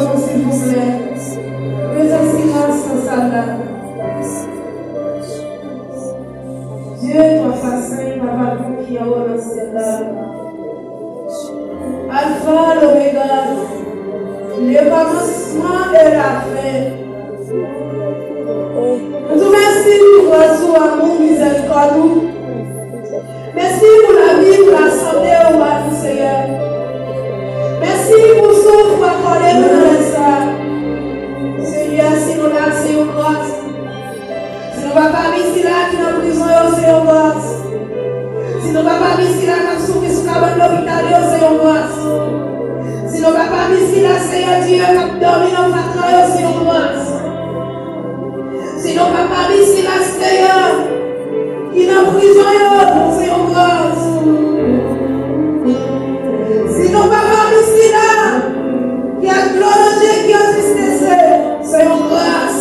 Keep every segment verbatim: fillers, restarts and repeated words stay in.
Silvouplè, prezans silans nan sal la. Dye twa fwa sen, Papa nou ki anwo nan syèl la. Alfa, Lomega, le kòmansman e la fen. Nou di w mèsi pou gras ou, amou, mizèrikòd ou. Mèsi pou lavi, pou lasante ou ba nou, Seyè. Mèsi pou souf ou akòde nou nan lè sa. Seyè, si nou la, se yon gras. Si nou pa pami sila ki nan prizon yo, se yon gras. Si nou pa pami sila k ap soufri sou kabann lopital yo, se yon gras. Si nou pa pami sila, Seyè Dye, k ap dòmi nan fatra yo, se yon gras. Si nou pa pami sila, Seyè, ki nan prizon yo, se yon gras. Si nou pa pami sila ki ak dlo nan je ki antristese, se yon gras.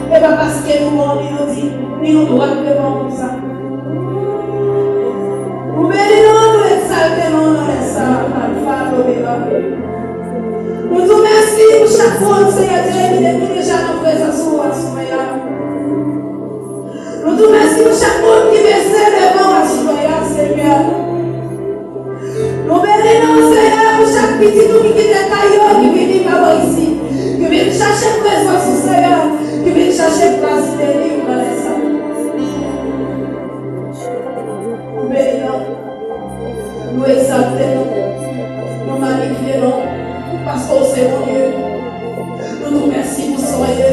E pa paske nou bon, ni nou di, ni nou dwat devan ou konsa. Nou beni non, nou egzalte non nan lè sa, Alfa, Omega. Nou di w mèsi pou chak moun, Seyè Dye, ki de-, ki deja nan prezans ou aswè a. Nou di w mèsi pou chak moun ki bese devan w aswè a, Seyè. Nou beni non w, Seyè, pou chak pitit ou ki kite kay yo, ki vini pa bò isi, ki vin chache prezans ou, Seyè, ki vin chache plas beni w nan lè sa. Nou beni non w. Nou egzalte non w. Nou magnifye non w. Paske w se Bondye. Nou di w mèsi pou sa w ye.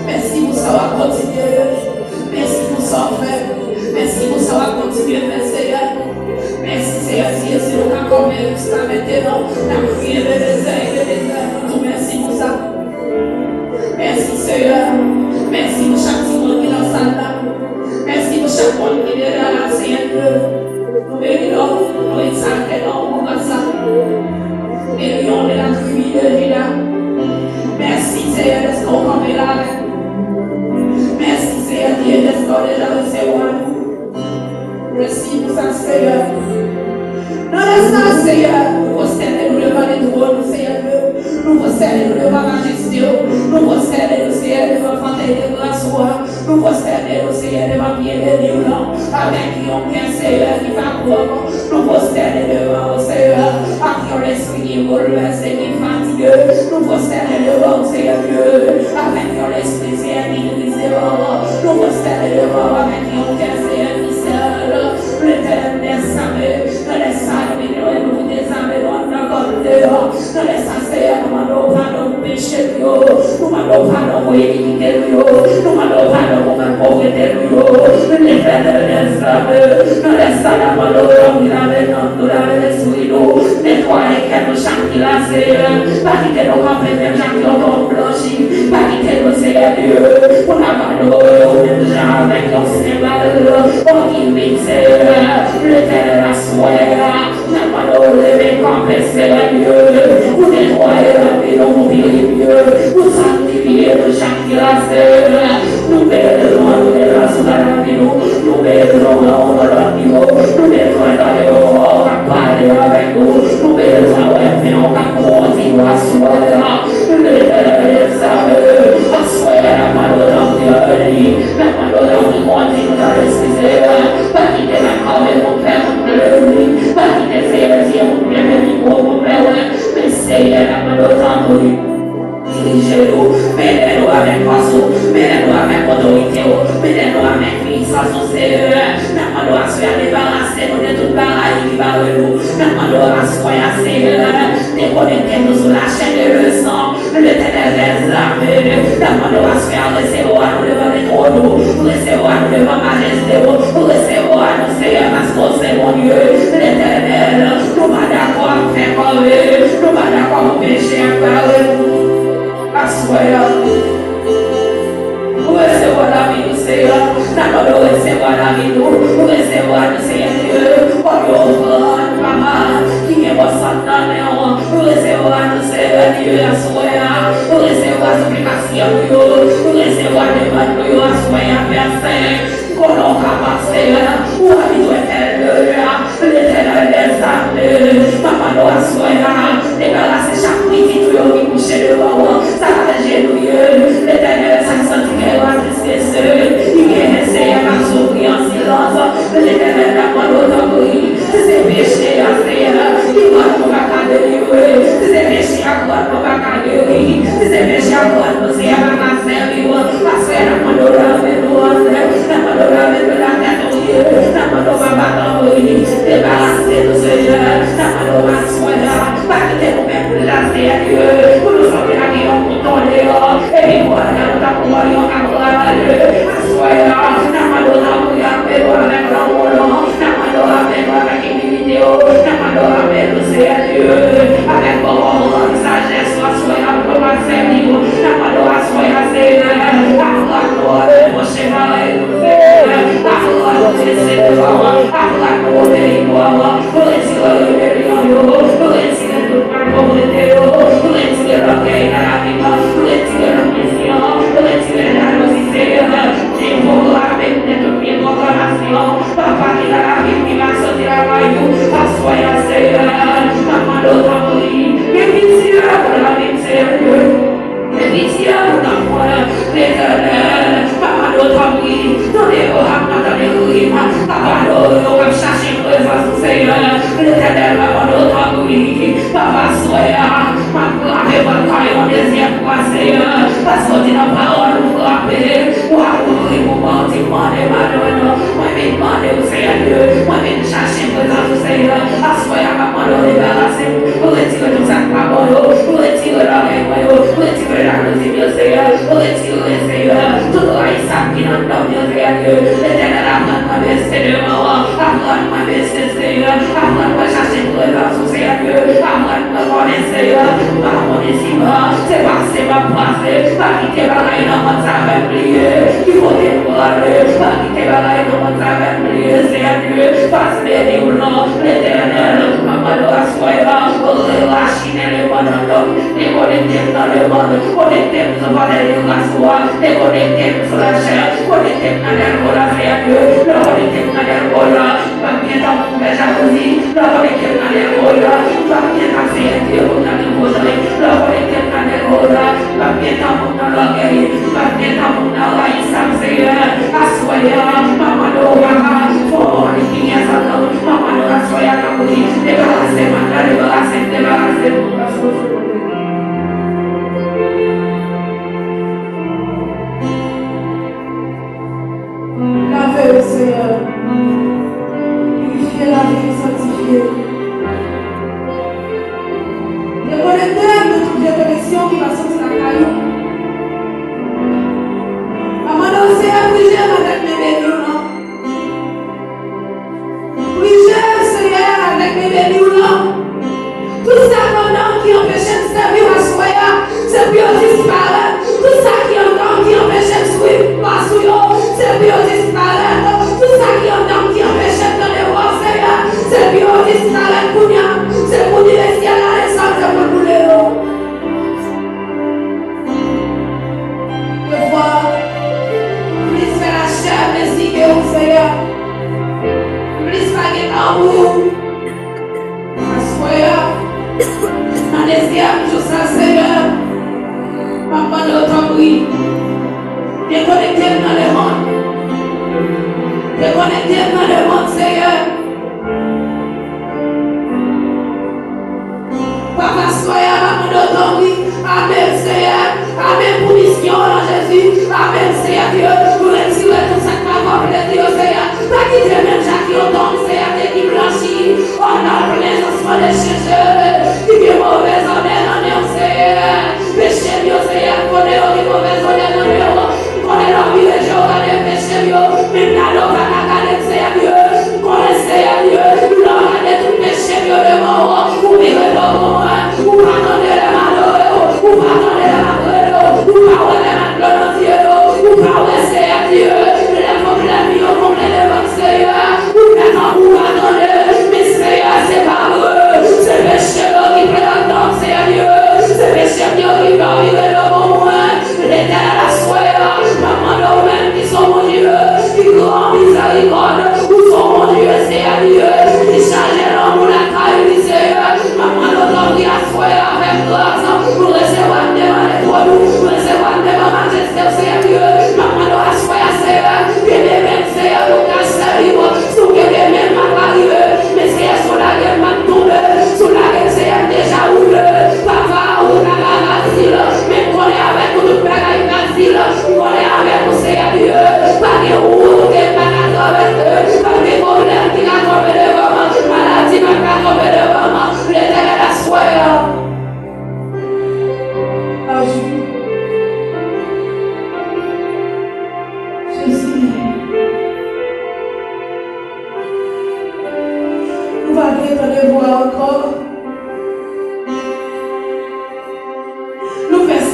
Mèsi pou sa w ap kontinye ye. Mèsi pou sa w fè. Mèsi pou sa w ap kontinye fè, Seyè. Mèsi, Seyè Dye, si nou ka kanpe jiska mentenan, n ap kriye Ebenezè, Ebenezè. Nou di w mèsi pou sa. Mèsi, Seyè. Mèsi pou chak timoun ki nan sal la. Mèsi pou chak moun ki deja la, Seyè Dye. Nou beni non w, nou egzalte non w pou gras sa. E Lyon de la tribi de Juda. Mèsi, Seyè, dèske w kanpe la avèk nou. Mèsi, Seyè Dye, dèske w deja resevwa nou. Mèsi pou sa, Seyè. Nan lè sa, Seyè, nou pwostène nou devan twòn ou, Seyè Dye. Nou pwostène nou devan majeste ou. Nou pwostène nou, Seyè, devan fantèy de gras ou a. Nou pwostène nou, Seyè, devan pye beni w lan, avèk yon kè, Seyè, ki pa pwòp. Nou pwostène devan w, Seyè, ak yon lespri ki boulvèse, ki fatige. Nou pwostène devan w, Seyè Dye, avèk yon lespri, Seyè, ki tris devan w. Nou pwostène devan w avèk yon kè, Seyè, ki sèl. Letènèl dèzame, nan lè sa, nou vin lwen nou pou dezame nou anndan kòm deyò. Nan lè sa, Seyè, nou mande w padon pou peche nou yo. Nou mande w padon pou inikite nou yo. Nou mande w padon pou grann povrete nou yo. Letènèl dèzame, nan lè sa, n ap mande w lave nanm nou, lave lespri nou. Netwaye kè nou chak ki la, Seyè. Pa kite nou kanpe menm jan ak yon tonm blanchi. Pa kite nou, Seyè Dye, pou n ap adore w menm jan avèk yon senbal, yon gimik, Seyè. Letènèl, aswè a, n ap mande w leve kanpe, Seyè Dye, pou netwaye lavi nou, pou pirifye, pou sanktifye nou chak ki la, Seyè. Nou bezwen w, nou bezwen w sou lavi nou, nou bezwen w nan yon lòt nivo, nou bezwen tande yon vwa k ap pale avèk nou, nou bezwen wè men w k ap kondi nou aswè a. Letènèl dèzame, aswè a, n ap mande w nan pye beni, n ap mande w nan pye kondi nou nan lespri, Seyè. Pa kite n ap kòve moun fè moun plezi, pa kite, Seyè Dye, moun fè men mikwo pou fè wè, men Seyè, n ap mande w tanpri, dirije nou, mennen nou avèk fòs ou, mennen nou avèk otorite ou, mennen nou avèk pisans ou, Seyè. N ap mande w aswè a debarase nou de tout bagay ki bare nou. N ap mande w aswè a, Seyè, dekonekte nou sou lachè de lesan. Letènèl dèzame, n ap mande w aswè a resevwa nou devan twòn ou, resevwa nou devan majeste ou, resevwa nou, Seyè, paske w se Bondye. Letènèl, nou pa dakò ak fè kòve, nou pa dakò pou peche ak bare nou. Aswè a, resevwa lavi nou, Seyè. N ap mande w resevwa lavi nou. Resevwa nou, Seyè Dye. Kòm yon ofrann, Papa, ki gen bò san nan men w. Resevwa nou, Seyè Dye, aswè a. Resevwa siplikasyon nou yo. Resevwa demann nou yo aswè a, Pè Sen. M konnen w kapab, Seyè. Ou abitye fè l deja. Letènèl dèzame, m ap mande w aswè a, debarase chak Kòd nou pa ka geri, si se peche a kòd nou, Seyè, pa ka sèvi w. Aswè a, n ap mande w lave nou, Seyè. N ap mande w lave nou nan tèt ou ye. N ap mande w, Papa, tanpri, debarase nou, Seyè. N ap mande w, aswè a, pa kite nou menm la, Seyè Dye, pou nou sòti la gen yon kouto deyò. Epi vòlè nou tankou vòlè k ap vòlè. Aswè a, n ap mande w, tanpri, lave nou avèk lanmou w. N ap mande w, lave nou avèk imilite w. N ap mande w, lave nou, Seyè Dye, avèk bon konprann sajès ou, aswè a, pou nou pa sèvi w. N ap mande w, aswè a, Seyè, aprann nou antre nan chemen nou, Seyè. Aprann nou rete devan w. Aprann nou obeyi w. Retire rebelyon yo. Retire tout malpwòpte yo. Retire lògèy nan lavi nou. Retire lanbisyon. Retire jalouzi, Seyè. Devore avèk de tout pwoklamasyon, papa ki nan lavi m, ki va soti lakay ou, aswè a, Seyè, m ap mande w, tanpri, gen pitye pou lavi m, Seyè Dye. Gen pitye pou nanm mwen, Letènèl, m ap mande w, tanpri, tande yo ap tande kri m, papa, yo k ap chache prezans ou, Seyè, Letènèl, m ap mande w, tanpri, papa, aswè a, m ap frape pòt kay yon dezyèm fwa, Seyè, paske w di nan pawòl ou, frape, w ap ouvri pou mwen, w di mande, m ap jwenn. Mwen vin mande w, Seyè Dye, mwen vin chache prezans ou, Seyè. Aswè a, m ap mande w debarase m, retire tout sa k pa bon yo, retire lògèy mwen yo, retire jalouzi m yo, Seyè, retire, Seyè, tout rayisab ki nan nanm yo, Seyè Dye. Letènèl, aprann mwen bese devan w, aprann mwen bese, Seyè, aprann mwen chache prezans ou, Seyè Dye, aprann mwen konnen, Seyè, m pa konnen si m se pase m ap pase, pa kite bagay nan mond sa fè m bliye ki kote m prale, pa kite bagay nan mond sa fè m bliye, Seyè Dye, pase beni w non, Letènèl, m ap mande w aswè a, rachinen lemonn an non, dekonekte m nan lemonn, konekte m sou vòlè de gras ou a, dekonekte m sou lachè, konekte m nan dèlko la, Seyè Dye, lè w konekte m nan dèlko la, m ap gen tan pou m fè jalouzi, lè w konekte m nan dèlko la, m ap gen tan, Seyè Dye, pou m nan gen koze, lè w konekte m nan dèlko la, m ap gen tan pou m nan lògèy, m ap gen tan pou m nan rayisab, Seyè, aswè a, m ap mande w, papa, fò w fini avèk nou, m ap mande w aswè a, tanpri, debarase m, debarase m, debarase m. Lave yo, Seyè. Pirifye, lave yo, sanktifye. Dekonekte m de tout vye koneksyon ki pa soti lakay ou. Mwen mande w, Seyè, prije m avèk men beni w lan. Prije m, Seyè, avèk men beni w lan. Tout sa k anndan m ki anpeche m sèvi w aswè a, se pou yo disparèt. Tout sa ki anndan m ki anpeche m swiv pas ou yo, se pou yo disparèt. Tout sa ki anndan m ki anpeche m tande vwa w, Seyè, se pou yo disparèt kounye a. Se pou ni lesyèl la desann, se pou l boule yo. Defwa, plis fè lachè plezi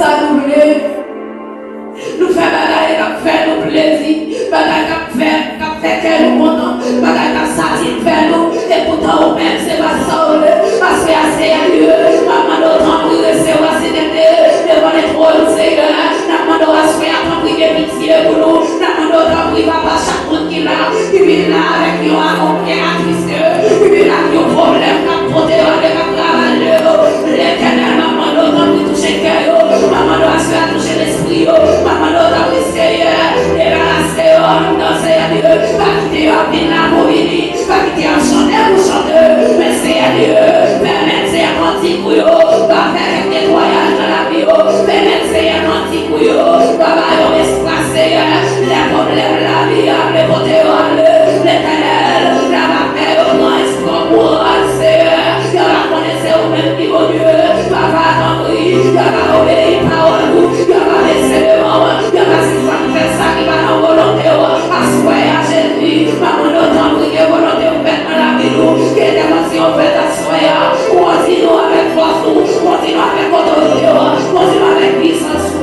sa nou vle. Nou fè bagay k ap fè nou plezi, bagay k ap fè, k ap fè kè nou kontan, bagay k ap satisfè nou. Epoutan, ou menm, se pa sa w vle. Aswè a, Seyè Dye, m ap mande w, tanpri, resevwa, Seyè Dye, devan lentwon ou, Seyè. N ap mande w, aswè a, tanpri, gen pitye pou nou. N ap mande w, tanpri, papa, chak moun ki la, ki vin la avèk yon, yon kè atriste, ki vin la ak yon pwoblèm k ap pote yo ale, k ap travay yo. Letènèl, m ap mande w, tanpri, touche kè yo. M ap mande w, aswè a, touche lespri yo. M ap mande w, tanpri, Seyè, debarase yo anndan, Seyè Dye. Pa kite yo ap vin la pou vini. Pa kite y ap chante pou chante, men Seyè Dye, pèmèt Seyè kantik ou yo va fè kèk netwayaj nan lavi yo. Pèmèt Seyè kantik ou yo va ba yo espas, Seyè. Lè pwoblèm lavi a vle pote yo ale, Letènèl, la va fè yo pran espas pou rad, Seyè. Y ap konnen se ou menm ki Bondye. Papa, tanpri, y ap obeyi pawòl ou, y ap bese devan w, y ap asepte fè sa ki pa nan volonte w. Aswè a, Jezi, m ap mande w, tanpri, ke volonte w fèt nan lavi nou, ke entèvansyon w fèt aswè a. Kondi nou avèk fòs ou, kondi nou avèk otorite w, kondi nou avèk pisans ou.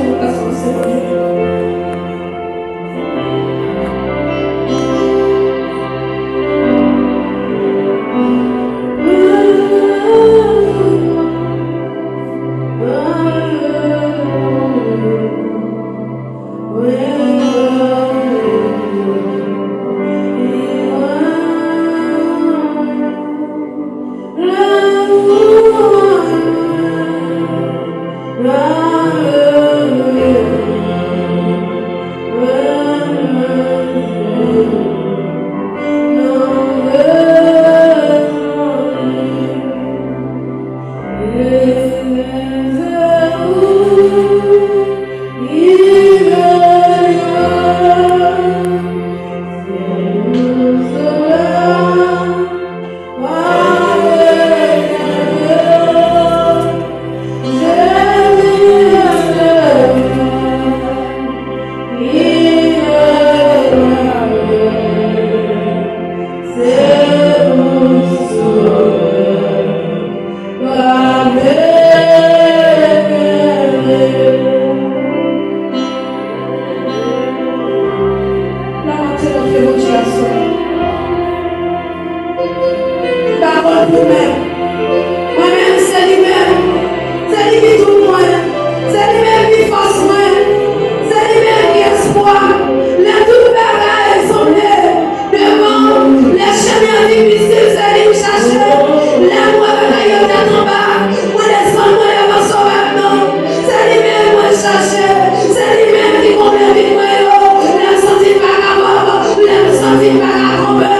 Lè w ap te montre Bondye aswè. Pa kont ou menm. Mwen menm, se li menm. Se li ki tout mwen. Se li menm ki fòs mwen. Se li menm ki espwa m. Lè tout bagay sanble devan m, lè chemen an difisil, se li m chache. Lè m wè bagay yo tèt anba, mwen desann, mwen devan Sovè m nan. Se li menm mwen chache, se li menm ki konble vid mwen yo. Lè m santi m pa kapab, lè m santi m pa ka kanpe,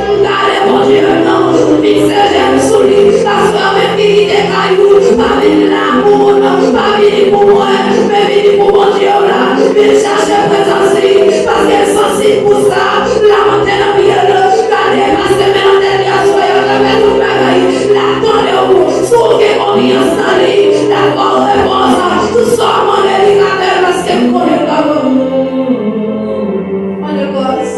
m gade Bondye m nan, m fikse je m sou li. Paske ou menm ki kite kay ou, pa vin la pou moun, pa vini pou mwen, men vini pou Bondye w la. Vin chache prezans li, paske l sansib pou sa. Lamòt te nan pye l, gade, pase men nan tèt li aswè a, l ap fè tout bagay. L ap tande w. Si w gen konfyans nan li, l ap ba w repons. Tout sa w mande, li ka fè l, paske m konnen l ka ban w. Mande bòs.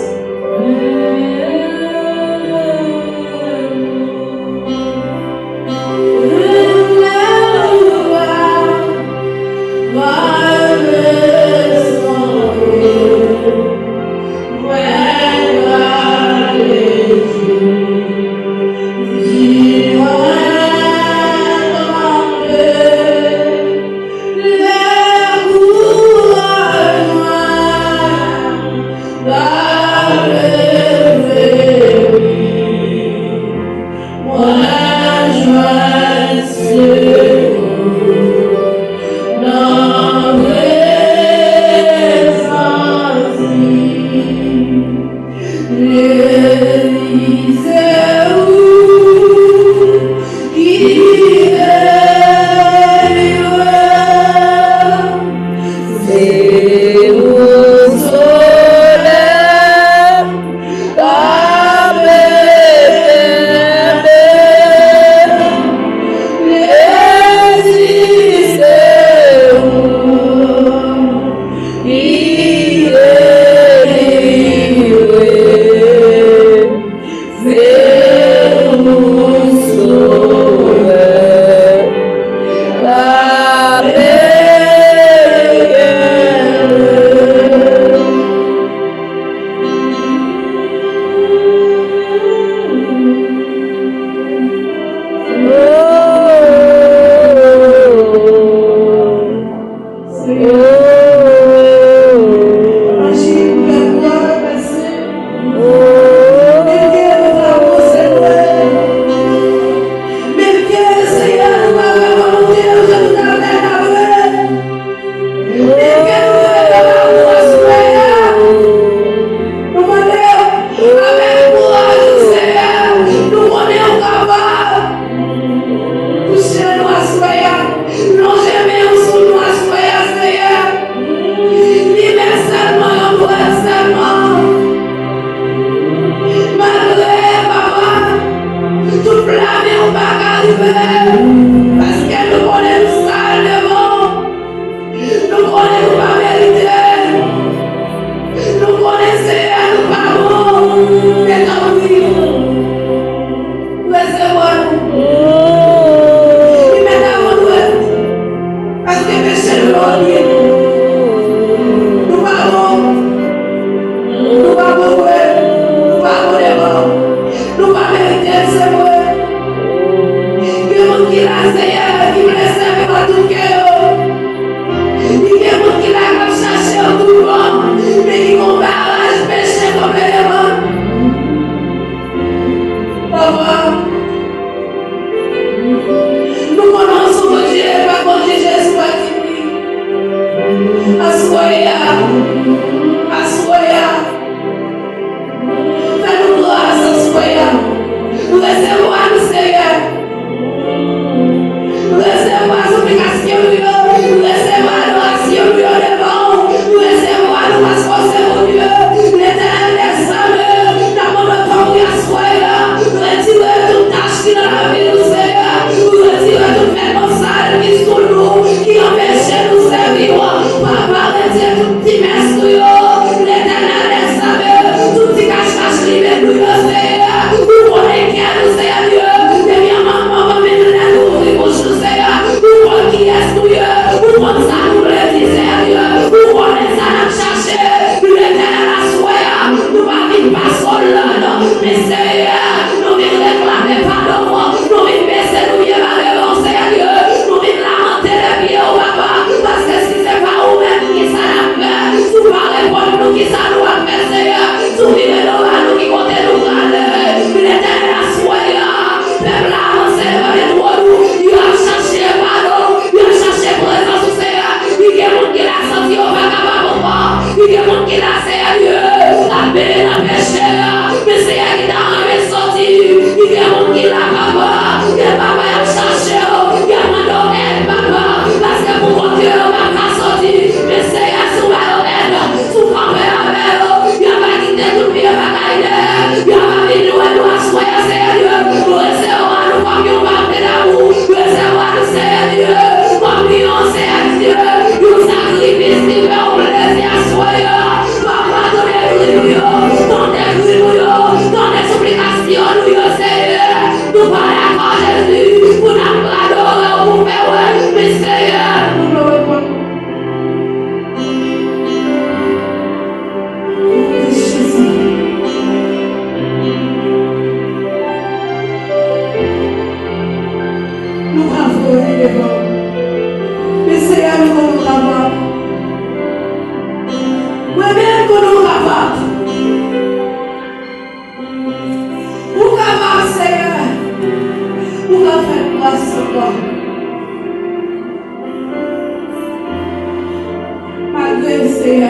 Senyè,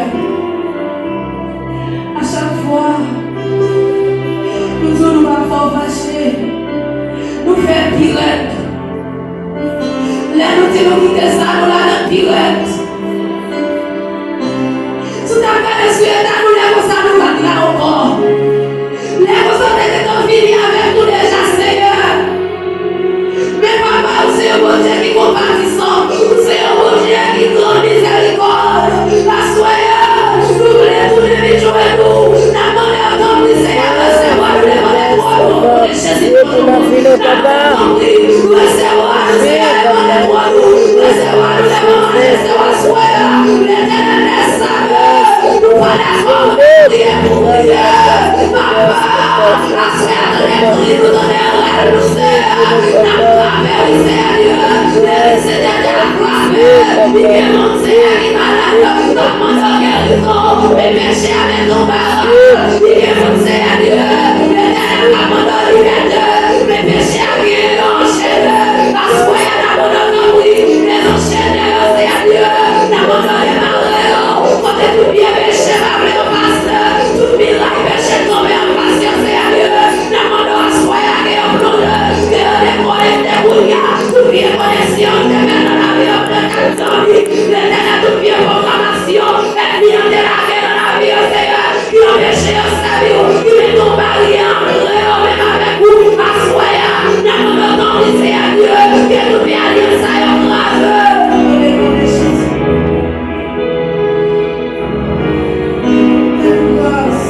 a chak fwa nou di w nou pa fè w fache, nou fè pi rèd. Lè nou di nou kite sa, nou ladan pi rèd. Si w t ap gade sou eta nou lè konsa, nou pa t la ankò. Lè konsa, w te gentan fini avèk nou deja, Senyè. Men, Papa, ou se yon Bondye ki konpatisan. Ou se yon Bondye ki gran mizèrikòd. Aswè a, nou vle tounen vin jwenn ou. N ap mande w, tanpri, Senyè, resevwa nou devan twòn ou, o non de Jezi, twòn ou. N ap mande w, tanpri, resevwa nou, Senyè, devan twòn ou. Resevwa nou devan twòn ou, aswè a. Letènèl dèzame, nou pa dakò pou priye pou priye. Papa, aswè a, tande pri nou, tande rèl nou, Senyè. N ap klame, wi, Senyè Dye. Leve, Senyè Dye, n ap klame. Li gen moun, Senyè, ki malad yo, ki t ap mande w gerizon. Men peche a met yon baraj. Li gen moun, Senyè Dye, Letènèl k ap mande w libète. Men peche a gen yo anchene. Aswè a, n ap mande w, tanpri, dezanchene yo, Senyè Dye. N ap mande w demare yo. Kote tout pye peche pa vle yo pase, tout miray peche tonbe anfas yo, Senyè Dye. N ap mande w aswè a, ke yo plonje, ke yo dekonekte kounye a. Tout vye koneksyon ki te fèt nan lavi yo, nan kat zanmi, Letènèl, tout vye pwogramasyon ènmi an te lage nan lavi yo, Senyè, ki anpeche yo sèvi w, ki mete yon baryè antre yo menm avèk ou. Aswè a, n ap mande w, tanpri, Senyè Dye, ke tout vye alyans sa yo kraze. Fè nou gras.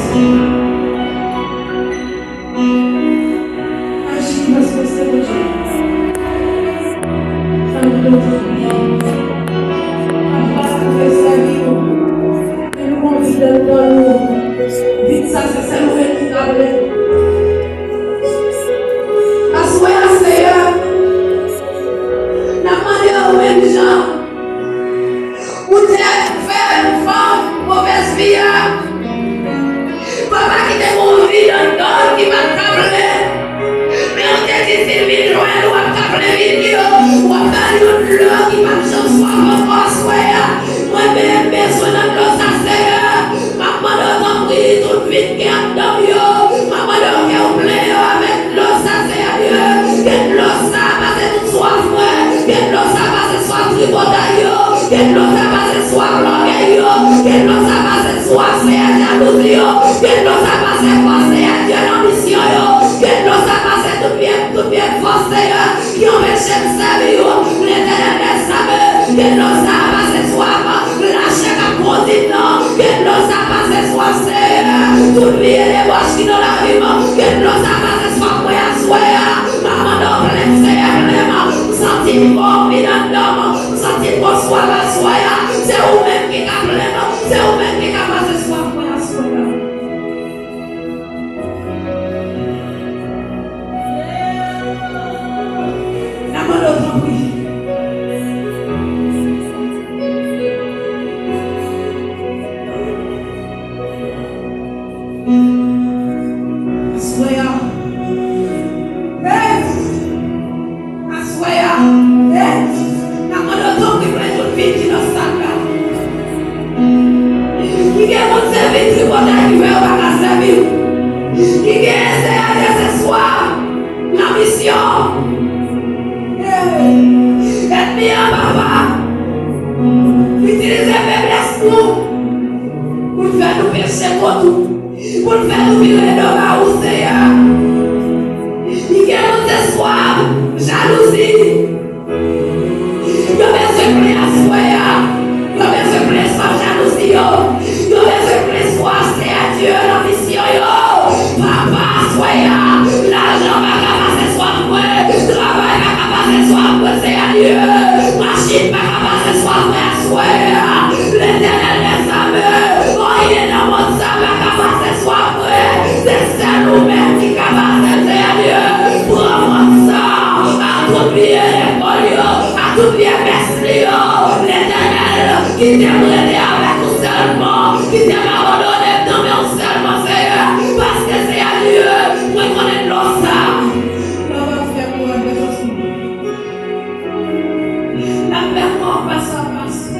Aji, paske w se Bondye. Fè nou kontan. Papa, nou vle sèvi w. Men nou konfye nou nan men w. Vin sa, se sèl ou menm ki ka vle. Aswè a, Seyè, n ap mande w menm jan ou te fè fanm movèz vi a. Papa, ki te gen yon vid anndan l ki pa t ka plen. Men ou te di, si l vin jwenn ou, w ap ka plen vid li yo. W ap ba l yon dlo ki p ap janm swaf ankò aswè a. Mwen menm, m bezwen nan dlo sa, Seyè. M ap mande w, tanpri, tout vid ki anndan m yo. M ap mande w ke w plen yo avèk dlo sa, Seyè Dye. Ke dlo sa pase tout swaf mwen. Ke dlo sa pase swaf tripotay yo. Ke dlo sa pase swaf lògèy yo. Ke dlo sa pase swaf, Seyè, jalouzi yo. Ke dlo sa pase fòs, Seyè Dye, nan misyon yo. Ke dlo sa pase tout vye, tout vye fòs, Seyè, ki anpeche m sèvi w. Letènèl dèzame, ke dlo sa pase swaf lachè k ap kondi m nan. Ke dlo sa pase swaf, Seyè, tout vye debòch ki nan lavi m. Ke dlo sa pase swaf mwen aswè a. M ap mande w plen m, Seyè, plen m. M santi m gon vid anndan m. M santi m gon swaf aswè a. Se ou menm ki ka plen m. Se ou menm ki ka pase swaf mwen aswè a. N ap mande w, tanpri. Aswè a. Hey! Aswè a, hey, n ap mande w, tanpri, plen tout vid ki nan sal la. Ki gen moun se vid tripotay ki fè yo pa ka sèvi w. Ki gen, Seyè Dye, se swaf nan misyon. Hey, ènmi an, Papa, itilize feblès nou pou l fè nou peche kont ou. Pou l fè nou vire do ba ou, Seyè. Li gen moun se swaf jalouzi. Yo bezwen plen aswè a. Yo bezwen plen swaf jalouzi yo. Yo bezwen plen swaf, Seyè Dye, nan misyon yo. Papa, aswè a, lajan pa ka pase swaf mwen. Travay pa ka pase swaf mwen, Seyè Dye. Machin pa ka pase swaf mwen aswè a. Letènèl dèzame, anyen nan mond sa pa ka pase swaf mwen. Se sèl ou menm ki ka pase l, Seyè Dye. Pran fòs sa a tout vye lekòl yo, a tout vye mès li yo. Letènèl, kite m rete avèk ou sèlman. Kite m abandone m nan men w sèlman, Seyè. Paske, Seyè Dye, mwen konnen dlo sa a, l ap fè mwen repanti. L ap fè mwen pase a pase.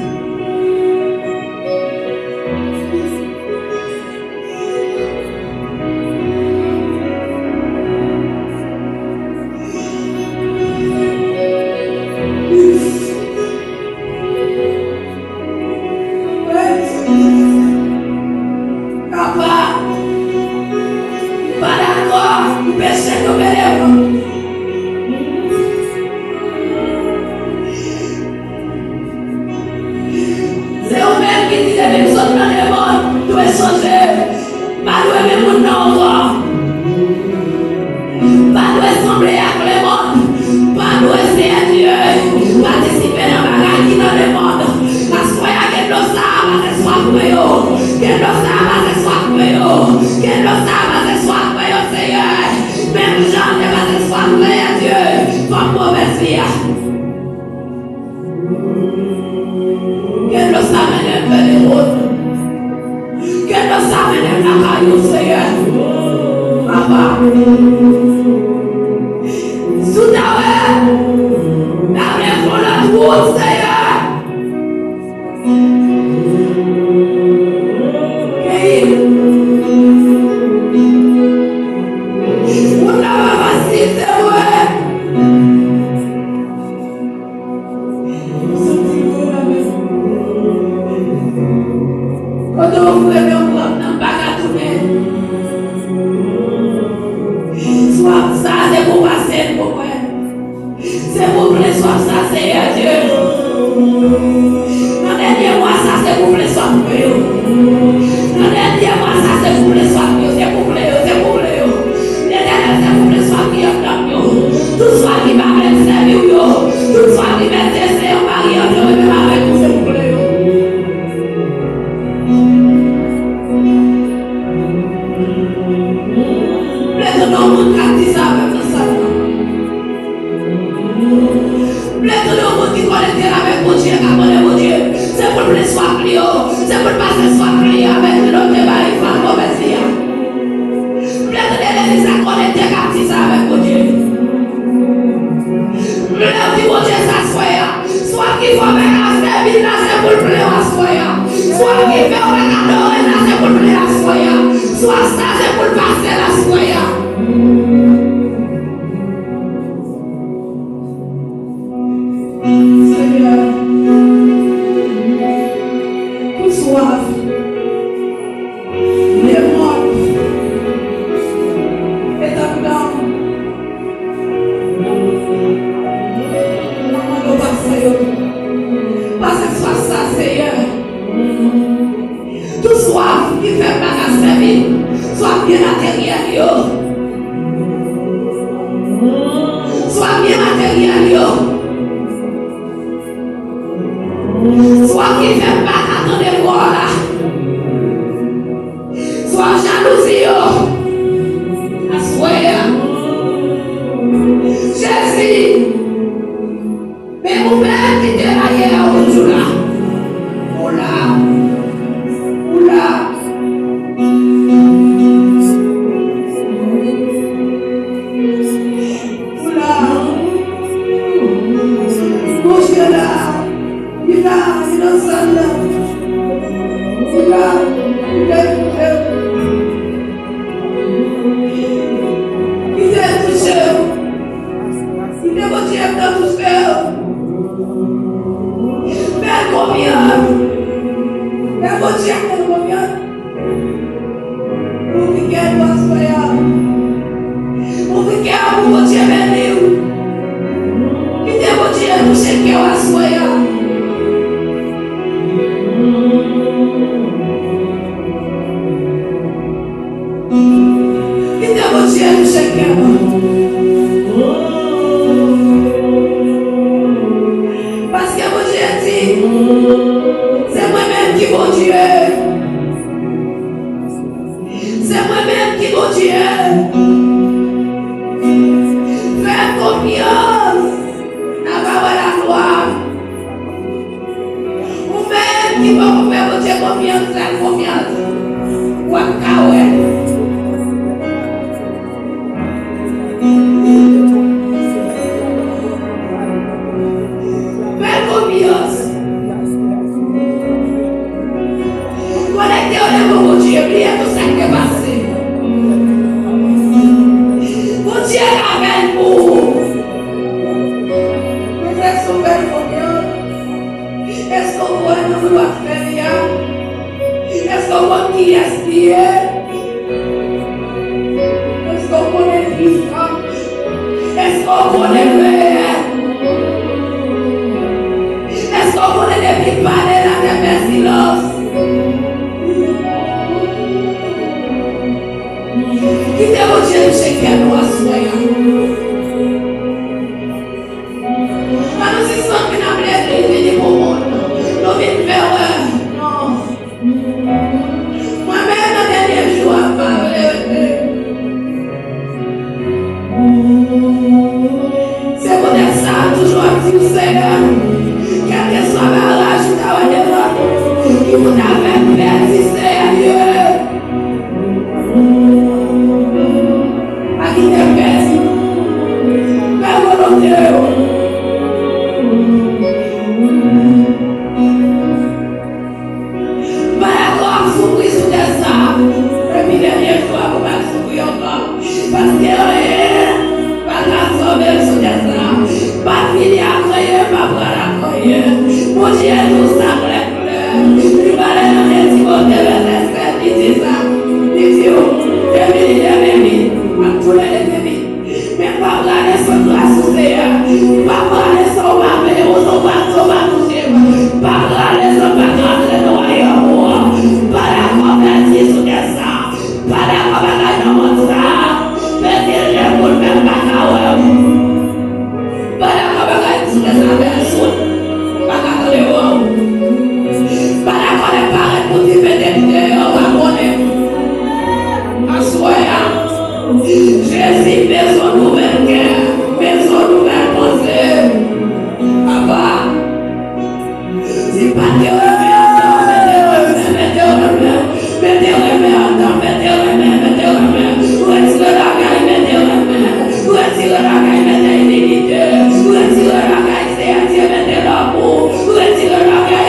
Vin la se pou l plen w aswè a. Swa ki fè w pa ka adore l la se pou l plen l aswè a. Swa sa se pou l pase l aswè a. Senyè, pou swaf, lemòn, etap nanm, mwen mande w pase yo. Pase swaf sa, Senyè. Tout swaf ki fè m pa ka sèvi l, swaf byen materyèl yo, swaf byen materyèl yo, swaf ki fè m pa ka tande vwa w la, swaf jalouzi yo, aswè a, Jezi, men ou menm ki te la yè a, ou toujou la. Ou la. Ou la. Ou la. Bondye la. Li la, li nan sal la. Li la, li la, li la. Li te touche. Kite Bondye ap nan touche w. Fè l konfyans. Fè Bondye ap fè l konfyans. Ouvri kè nou aswè a. Ouvri kè w pou Bondye beni w. Kite Bondye touche kè w aswè a. Kite Bondye touche kè nou. Paske Bondye di, se mwen menm ki Bondye. Se mwen menm ki Bondye. Fè m konfyans. N ap ba w laglwa. Ou menm ki poko fè Bondye konfyans, fè l konfyans. W ap ka wè. Fè l konfyans. Konekte w nan bon Bondye, bliye tout sa k te pase. Bondye ka fè l pou ou. Mwen fè sou fè l konfyans. Èske w kwè nan sa w ap fè li a? Èske w konn kiyès li ye? Èske w konnen pwisan? Èske w konnen reyèl? Èske w konnen depi l pale, latè fè silans? Kite Bondye touche kè nou aswè a. Pa nou sispann vin nan legliz, vini pou moun. Nou vin fè wè. Non. Mwen menm, nan dènye jou a, m pa vle rete. Se poutèt sa, m toujou ap di w, Senyè, kèlkeswa baraj ou ta wè devan nou, ki pou ta fè m pèdi, Senyè, pa kite m pèdi. Fè volonte w. M pa dakò ak soufri sou tè sa. Depi dènye jou a, pou m al soufri ankò. Paske anyen pa ka sove m sou tè sa. M pa t fini ak anyen, m pa pral ak anyen. Bondye di w sa klè klè. Li pale nan de Timote vèsè sèt, li di sa. Li di w, depi li te vini, m ap tounen li te vini. Men pa prale san gras ou Seyè. Pa prale san w pa vle, ou san w pa, san w pa touche m. Pa prale san w pa ka antre nan wayòm ou an. Pa dakò pèdi sou tè sa. Pa dakò bagay nan mond sa. Pèdi l lè pou l fè m pa ka wè w. Pa dakò bagay sou tè sa fè l soud. Pa ka tande vwa w. Pa dakò lè parèt pou ti fete m deyò, pa konnen. Aswè a, Jezi bezwen nouvèl kè, bezwen nouvèl panse. Papa, si pa te renmen antan, mete renmen, mete renmen, mete renmen antan, mete renmen, mete renmen. Retire lagèy, mete renmen. Retire lagèy, mete inimite. Retire lagèy, Seyè Dye, mete lanmou. Retire lagèy,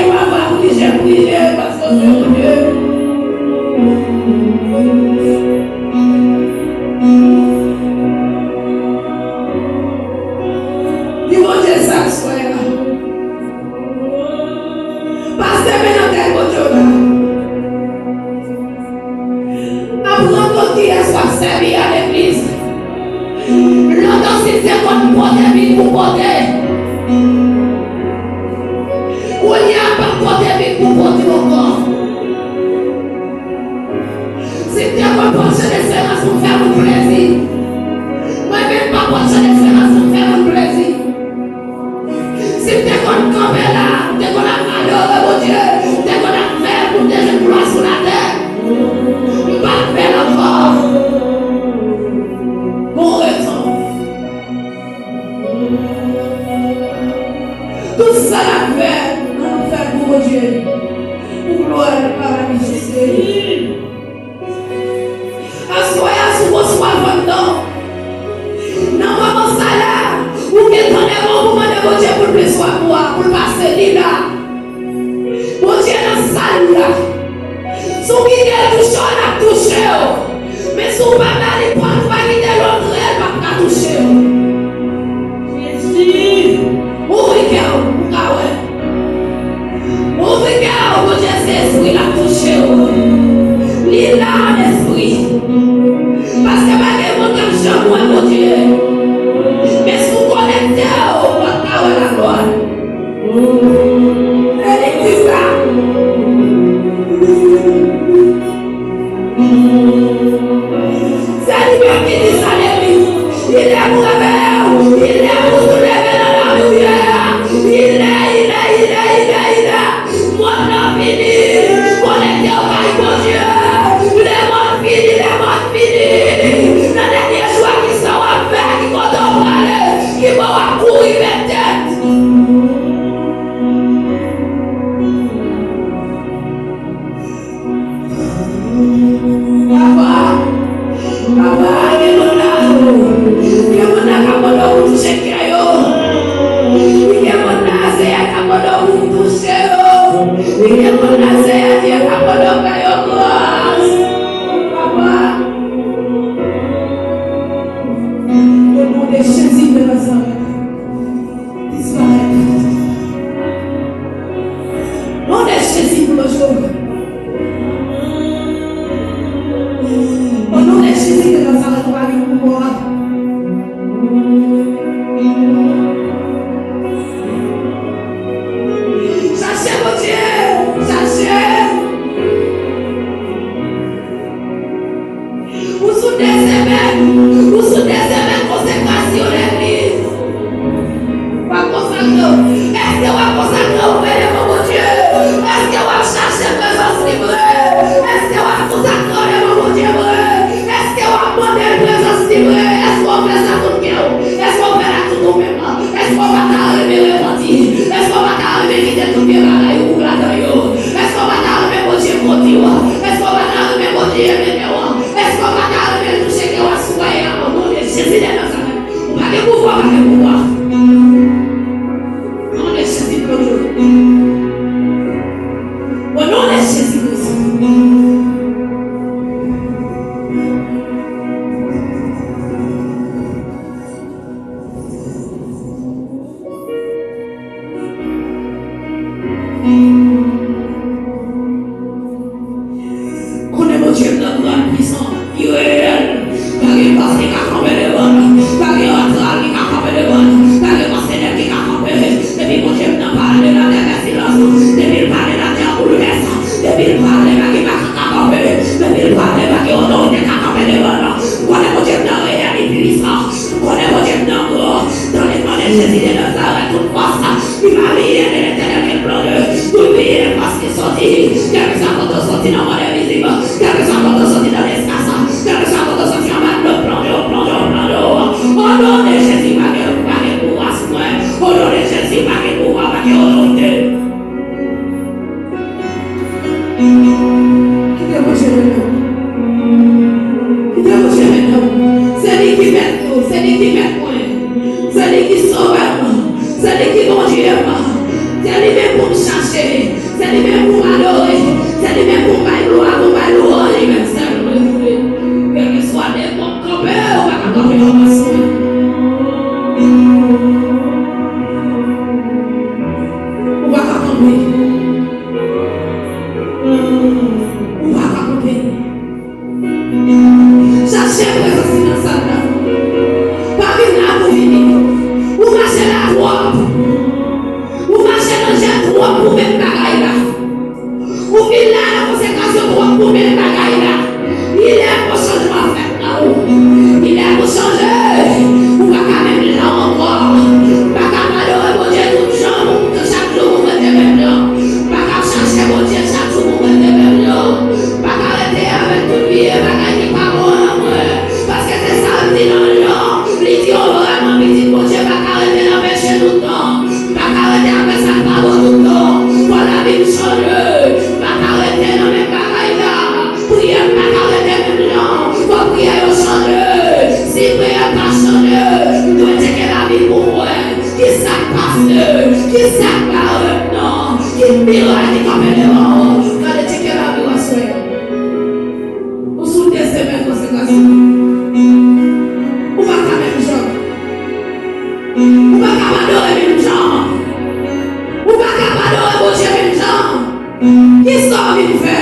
pou pote. Kounye a, p ap pote bib pou pote ankò. Si m te konn pran Jan Desperans pou m fè moun plezi, mwen menm m pa pran Jan Desperans pou m fè moun plezi. Si m te konn kanpe la, m te konn ap adore Bondye, m te konn ap fè l pou m te jwenn glwa sou latè, m p ap fè l ankò. Gon rezon. Tout sa n ap fè, ann fè l pou Bondye, pou glwa l ka manifeste. Aswè a, si w resevwa vann nan, nan moman sa la, ou gen tan devan w pou mande Bondye pou l plen swa pou a, pou l pase li la. Bondye nan sal ou la. Si w kite l touche w, l ap touche w. Men si w pa ba li pòt, ou pa kite l antre, l p ap ka touche w. Jezi! Ouvri kè w, ou ka wè. Ouvri kè w, Bondye se espri, l ap touche w. Li la an espri. Paske pa gen moun k ap janm wè Bondye. Men si w konekte w, w ap ka wè laglwa l. Se li ki di sa. Se li menm ki di sa, legliz. Il est pour réveiller, il est pour soulever dans la prière. Il est, il est, il est, il est, il est. Mond nan fini. Konekte w kay Bondye. Lemonn fini, lemonn fini. Nan dènye jou a, kisa w ap fè? Ki kote w prale? Ki bò w ap kouri met tèt? Papa, papa, gen moun la, gen moun la k ap mande w pou touche kè yo. Gen moun la, Seyè k ap mande w pou touche yo. Gen moun la, Seyè Dye k ap mande w fè yo gras. Papa, o non de Jezi de Nazarèt. Disparèt. Non de Jezi, pran Jewova. O non de Jezi de Nazarèt, ou pa gen pouvwa. Chache Bondye, chache. Ou sou de semèn, ou sou de semèn konsekrasyon legliz. W ap konsakre w. Èske w ap konsakre w vre devan Bondye? Èske w ap chache prezans li vre? Èske w ap konsakre w devan Bondye vre? Èske w ap mande l prezans li vre? Èske w fè sa tout kè w? Èske w fè l ak tout ou menm? Èske w pa ta renmen repanti? Èske w pa ta renmen kite tout vye bagay ou ladan yo? Èske w pa ta renmen Bondye kondi w? Èske w pa ta renmen Bondye mennen w? Èske w pa ta renmen touche kè w aswè a? O non de Jezi de Nazarèt. Ou pa gen pouvwa, ou pa gen pouvwa. O non de Jezi, Bondye. O non de Jezi Kris. Konnen Bondye m nan gran, pwisan, li reyèl. Pa gen fòs ki ka kanpe devan l. Pa gen antral ki ka kanpe devan l. Pa gen fòs ki ka kanpe. Depi Bondye m nan pale, latè fè silans. Depi l pale, latè boulvès. Depi l pale, pa gen makak ka kanpe. Depi l pale, pa gen otorite ka kanpe devan l. Konnen Bondye m nan reyèl, li pwisan. Konnen Bondye m nan gran. Tande, tande, Jezi de Nazarèt, tout fòs, li pa bliye ke Letènèl gen plan de. Tout bliye fòs ki soti. Kèlkeswa kote w soti nan mond envizib, kèlkeswa kote w soti nan lespas, kèlkeswa kote w soti anba dlo, plonje w, plonje w, plonje w. O non de Jezi, pa gen, pa gen pouvwa sou mwen. O non de Jezi, pa gen pouvwa, pa gen otorite. Kite Bondye mennen w. Kite Bondye mennen w. Se li ki mèt nou, se li ki mèt mwen. Se li ki sovè mwen. Se li ki Bondye mwen. Se li menm pou m chache. Se li menm pou m adore. Se li menm pou m bay glwa, pou m bay lwanj, li menm sèl mwen vle. Kèlkeswa demon k kanpe, ou pa ka kanpe anfas mwen. Ou pa ka kanpe. Ou pa ka kanpe. Chache prezans li nan sal la. Pa vin la pou vini. Ou pa Miray ki kanpe devan w, gade tcheke lari w aswè. Ou sou de semèn konsekrasyon. Ou pa ka menm jan. Ou pa ka adore menm jan. Ou pa ka adore Bondye menm jan. Kisa w vin fè?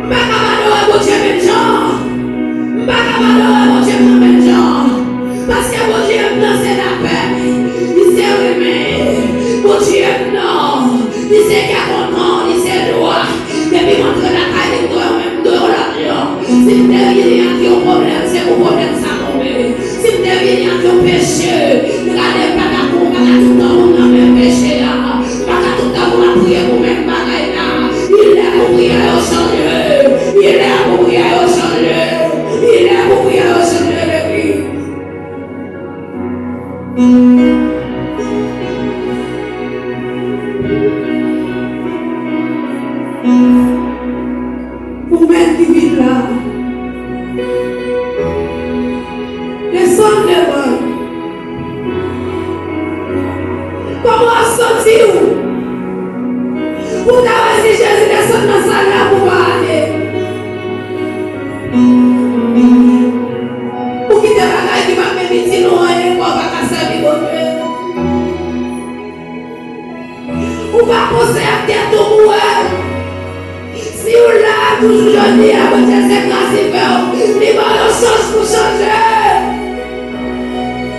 M pa ka adore Bondye menm jan. M pa ka adore Bondye m nan menm jan. Paske Bondye m nan se lapè. Li se renmen. Bondye m nan, li se kè kontan, li se jwa. Depi m antre lakay li, m dwe yon menm, m dwe yon lòt jan. Si m te vini ak yon pwoblèm, se pou pwoblèm sa tonbe. Si m te vini ak yon peche, gade, m pa ka pou, m pa ka tout tan moun nan menm peche a. M pa ka tout tan moun ap priye pou menm bagay la. Il est pou priyè yo chanje. Il est pou priyè yo chanje. Il est pou priyè yo chanje, legliz. Ou menm ki vin la, desann devan. Kòman w ap santi w? Ou ta wè si Jezi desann nan sal la pou w pa ale. Ou kite bagay ki pa menm itil ou anyen, kò w pa ka sèvi Bondye. Ou pa panse ak tèt ou pou wè. Si w la toujou jodi a, Bondye se gras li fè w. Li ba w yon chans pou chanje.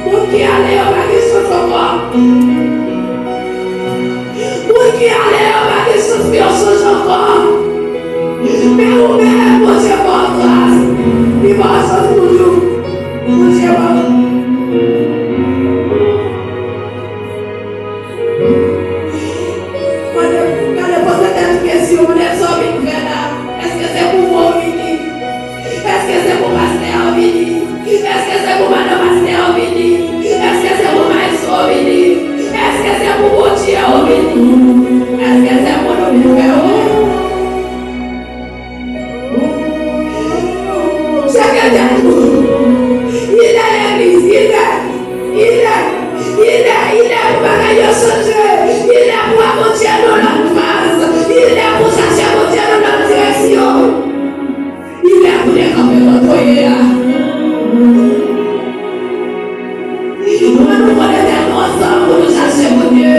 Moun ki ale yo pa gen chans ankò. Moun ki ale yo pa gen chans pou yo chanje ankò. Men ou menm, Bondye ba w gras. Li ba w chans pou toujou. Bondye ba w. Mande, gade, poze tèt ou kesyon, mande sa w vin fè la. Èske se pou mwen w vini? Èske se pou pastè a w vini? Èske se pou madan pastè a w vini? Èske se pou maestro w vini? Èske se pou Bondye w vini? Èske se pou nou vin fè w? Chak etèn nou. Li lè legliz, li lè, li lè, li lè, li lè pou bagay yo chanje. Li lè pou wè Bondye nan lòt faz. Li lè pou chache Bondye nan lòt direksyon. Li lè pou dekanpe kote w ye a. Mwen nou konn etèn nou ansanm pou nou chache Bondye.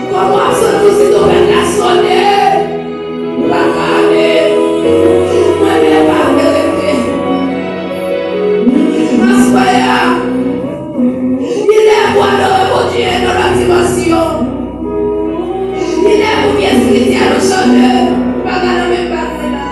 Kòman w ap santi w si twonpèt la sonnen? Ou pa ka ale. Mwen menm pa vle rete. Aswè a, li lè pou adore Bondye nan lòt dimansyon. Li lè pou vi espirityèl ou chanje. Ou pa ka nan menm bagay la.